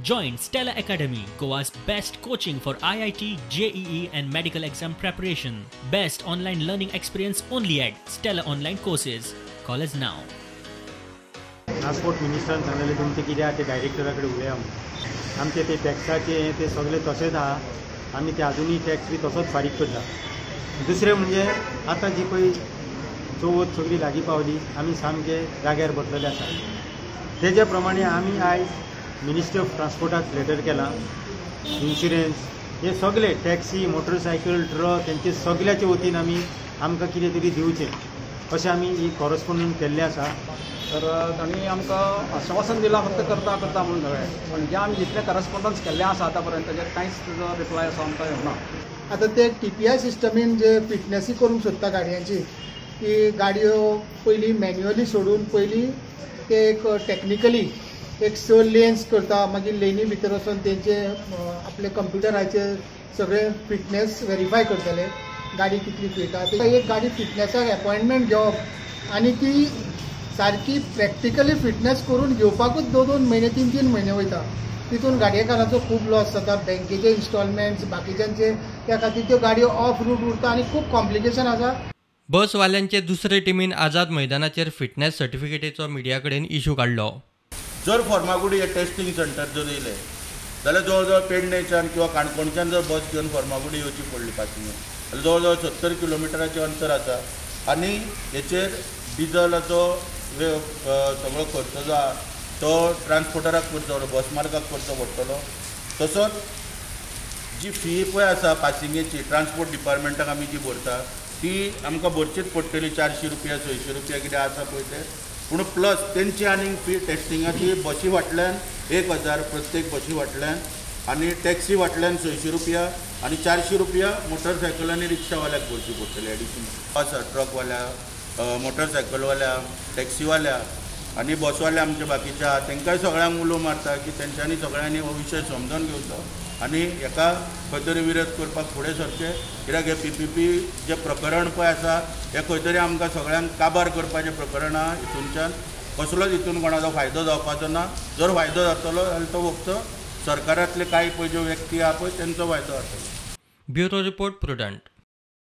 Join Stella Academy, Goa's best coaching for IIT, JEE and medical exam preparation. Best online learning experience only at Stella Online Courses. Call us now. Transport मिनिस्टरान सांगलेलें तुमचें कितें आहा तें डायरेक्टरा कडेन उलया म्हणून. आमचे ते टॅक्साचे हें ते सगळें तशेंच आहा, आमी ते आजुनूय टॅक्स बी तसोच फारीक करता. दुसरें म्हणजे आतां जी पळय चवथ सगळी लागीं पावली, आमी सामके जाग्यार बसलेले आसा. तेज्या प्रमाणे आमी आयज मिनिस्ट्री ऑफ ट्रान्सपोर्टाक लेटर केलां. इन्शुरन्स हे सगळे टॅक्सी, मोटरसायकल, ट्रक हेंचे सगळ्याचे वतीन आमी आमकां कितें तरी दिवचें अशें आमी ही कॉरस्पोंडंट केल्लें आसा. तर तांणी आमकां आश्वासन दिलां फक्त करता करता म्हणून सगळें, पण जे आमी जितलें करस्पोंडन्स केल्लें आसा आतां पर्यंत ताजेर कांयच ताजो रिप्लाय असो आमकां येवना. आतां ते TPI सिस्टमीन जे फिटनेसी करूंक सोदता गाडयांची, की गाडयो पयलीं मॅन्युअली सोडून पयलीं ते एक टॅक्निकली एक 6 लेन्स करता, मागीर लेनी भितर वचून तेंचे आपले कंप्युटराचेर सगळे फिटनेस वेरीफाय करतले, गाडी कितली फिट आहा. एक गाडी फिटनेसाक एपॉयंटमेंट घेवप आनी ती सारकी प्रॅक्टिकली फिटनेस करून घेवपाकूच 2-2 म्हयने 3-3 म्हयने वयता. तितून गाडयेकारांचो खूब लॉस जाता, बँकेचे इन्स्टॉलमेंट्स बाकीच्यांचे, त्या खातीर त्यो गाडयो ऑफ रूट उरता आनी खूब कॉम्प्लिकेशन आसा. बसवाल्यांचे दुसरे टिमीन आझाद मैदानाचेर फिटनेस सर्टिफिकेटीचो मिडिया कडेन इशू काडलो. जर फर्मागुडी हे टेस्टिंग सेंटर जर येयलें जाल्यार जवळ जवळ पेडणेच्यान किंवा काणकोणच्यान जर बस घेवन फर्मागुडी येवची पडली पासिंगेर जाल्यार जवळ जवळ 70 किलोमिटराचें अंतर आसा आनी हेचेर डिजलाचो सगळो खर्च जो आहा तो ट्रान्सपोर्टराक करचो पडटलो, बस मालकाक करचो पडटलो. तसोच जी फी पळय आसा पासिंगेची ट्रान्सपोर्ट डिपार्टमेंटाक आमी जी भरता ती आमकां भरचीच पडटली, 400 रुपया 600 रुपया कितें आसा पळय तें. पूण प्लस तेंची आनीक फी टेस्टिंगाची बशी फाटल्यान 1000 प्रत्येक बशी फाटल्यान आनी टॅक्सी फाटल्यान 600 रुपया आनी 400 रुपया मोटरसायकल आनी रिक्षावाल्याक भरची पडटली एडिशनल आसा. ट्रकवाल्या, मोटरसायकलवाल्या, टॅक्सीवाल्या आनी बसवाल्या आमच्या बाकीच्या आहा तेंकांय सगळ्यांक उलो मारता की तेंच्यांनी सगळ्यांनी हो विशय समजून घेवचो आनी हेका खंय तरी विरोध करपाक फुडें सरचें. कित्याक हें PPP जें प्रकरण पळय आसा हें खंय तरी आमकां सगळ्यांक काबार करपाचें प्रकरण आहा. हितूनच्यान कसलोच हितून कोणाचो फायदो जावपाचो ना. जर फायदो जातलो जाल्यार तो फक्त सरकारांतले कांय पळय ज्यो व्यक्ती आहा पळय तेंचो फायदो जातलो. Bureau report, Prudent.